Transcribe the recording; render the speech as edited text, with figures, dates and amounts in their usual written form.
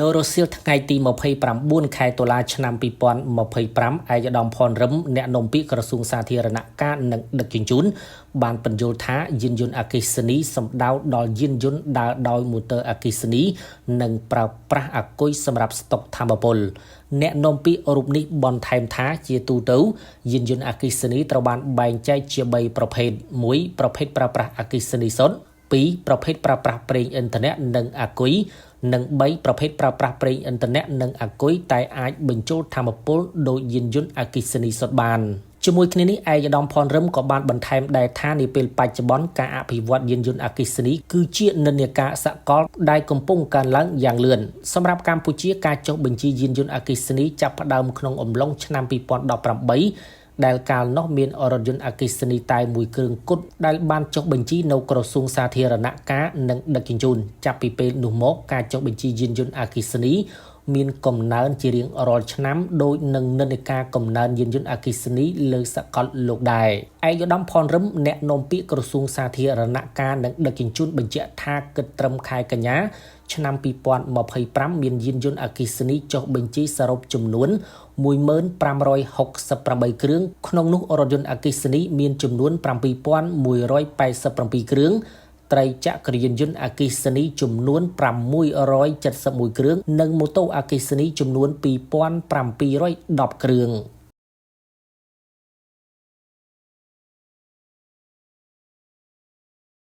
នៅរសៀលថ្ងៃទី29ខែតុលាឆ្នាំ2025ឯកឧត្តមផនរឹមអ្នកនាំពាក្យក្រសួងសាធារណការនិងដឹកជញ្ជូនបានពន្យល់ថាយានយន្តអគ្គិសនីសំដៅដល់យានយន្តដើរដោយម៉ូទ័រអគ្គិសនីនិងប្រើប្រាស់អាគុយសម្រាប់ស្តុកថាមពលអ្នកនាំពាក្យរូបនេះបន្ថែមថាជាទូទៅយានយន្តអគ្គិសនីត្រូវបានបែងចែកជា3ប្រភេទ1ប្រភេទប្រើប្រាស់អគ្គិសនីសុទ្ធ2ប្រភេទប្រើប្រាស់ប្រេងឥន្ធនៈនិងអាគុយនិង3ប្រភេទប្រើប្រាស់ប្រេងឥន្ធនៈនិងអាគុយតែអាចបញ្ចូលថាមពលដោយយានយន្តអគ្គិសនីសុទ្ធបានជាមួយគ្នានេះឯកឧត្តមផនរឹមក៏បានបន្ថែមដែរថានាពេលបច្ចុប្បន្នការអភិវឌ្ឍយានយន្តអគ្គិសនីគឺជានិន្នាការសកលដែលកំពុងកើនឡើងយ៉ាងលឿនសម្រាប់កម្ពុជាការចុះបញ្ជីយានយន្តអគ្គិសនីចាប់ផ្ដើមក្នុងអំឡុងឆ្នាំ2018ដែលកាលនោះមានរថយន្តអគ្គិសនីតែមួយគ្រឿងគត់ដែលបានចុះបញ្ជីនៅក្រសួងសាធារណការនិងដឹកជញ្ជូនចាប់ពីពេលនោះមកការចុះបញ្ជីយានយន្តអគ្គិសនីមានកំណើនជារៀងរាល់ឆ្នាំដូចនឹងនិន្នាការកំណើនយានយន្តអគ្គិសនីលើសកលលោកដែរឯកឧត្តមផនរឹមអ្នកនាំពាក្យក្រសួងសាធារណការនិងដឹកជញ្ជូនបញ្ជាក់ថាគិតត្រឹមខែកញ្ញាឆ្នាំ2025មានយានយន្តអគ្គិសនីចុះបញ្ជីសរុបចំនួន10568គ្រឿងក្នុងនោះរថយន្តអគ្គិសនីមានចំនួន7187គ្រឿងត្រីចក្រយានយន្តអគ្គិសនីចំនួន671គ្រឿងនិងម៉ូតូអគ្គិសនីចំនួន2710គ្រឿង។